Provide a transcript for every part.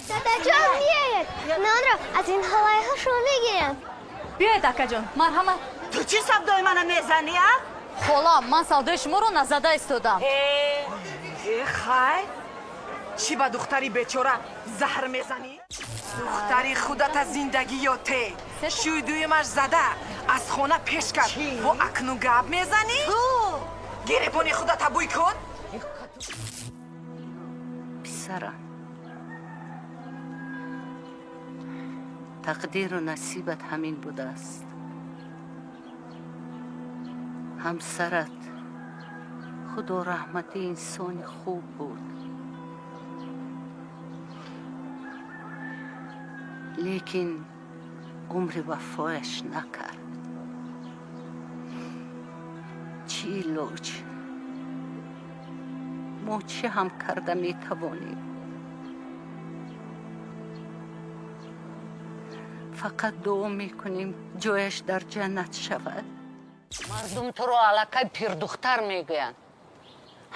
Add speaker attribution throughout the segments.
Speaker 1: Дадаҷон, биёед, нонро аз ин ҳолайҳо шумо мегирам.
Speaker 2: Биёед, акаҷон, марҳамат.
Speaker 3: Ту чӣ савдои мана мезанӣ, а?
Speaker 2: Хола, ман савдои шуморо назада истодам.
Speaker 3: Э, хай, чӣ ба духтари бечора заҳр мезанӣ? Духтари худата зиндагӣ ёте. Шӯй дуюмаш зада, аз хона пеш кард. Бо акну гап мезанӣ? Гиребони худата бӯй кун.
Speaker 4: Писарам, тақдиру насибат ҳамин будааст. Ҳамсарат худо раҳмати инсони хуб буд. Лекин умри вафояш накард. Чӣ илоҷ? Мо чӣ ҳам карда метавонем? Фақат дуо мекунем, ҷояш дар ҷаннат шавад. Мардум туро аллакай пирдухтар мегӯянд.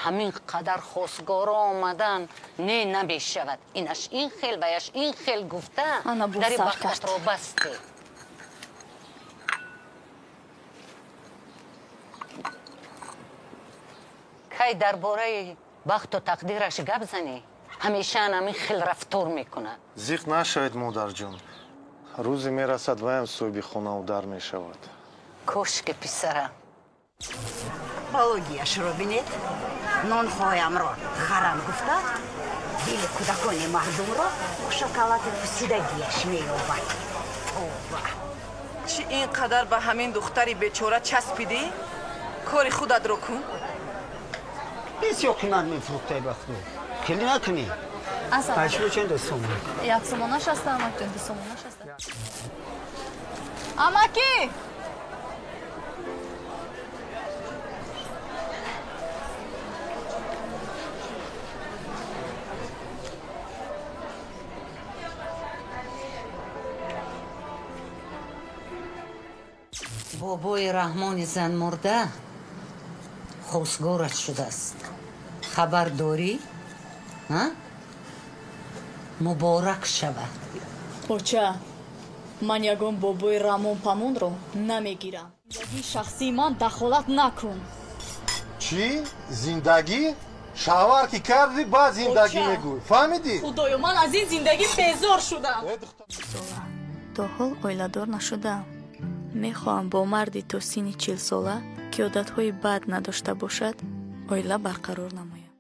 Speaker 4: Ҳамин қадар хосгоро омадан не намешавад. Инаш ин хел ваяш ин хел гуфта дари бахтатро басте. Кай дар бораи бахту тақдираш гап занӣ, ҳамеша ҳамин хел рафтор мекунад.
Speaker 5: Зиқ нашавед, модарҷон. Рӯзе мерасад, ваям соҳиби хонаву дар мешавад.
Speaker 4: Кошки, писарам.
Speaker 3: Балогияшро бинед. Нонҳоямро харам гуфта, дили кӯдакони мардумро бо шоколади пусидагиаш меёбад. Тоба! Чӣ ин қадар ба ҳамин духтари бечора часпидӣ? Кори худатро кун.
Speaker 6: Бисёр қимат мефурӯхтай ба худо. Хеле накунӣ. Ашро чанд сомон?
Speaker 2: Як сомона шаста, амакҷон, 2 сомона шаста. Амаки!
Speaker 4: Бобои Раҳмони зан мурда хосгорат шудааст. Хабар дорӣ? Муборак шавад.
Speaker 2: Оча, ман ягон бобои Рамон Памонро намегирам. Зиндагии шахсии ман дахолат накун.
Speaker 5: Чӣ? Зиндагӣ? Шавҳар ки кардӣ, баъд зиндагӣ мегӯй. Фаҳмидӣ?
Speaker 2: Худоё, ман аз ин зиндагӣ безор шудам. То ҳол оиладор нашудам. Мехоҳам бо марди то синни 40-сола, ки одатҳои бад надошта бошад, оила барқарор намоям.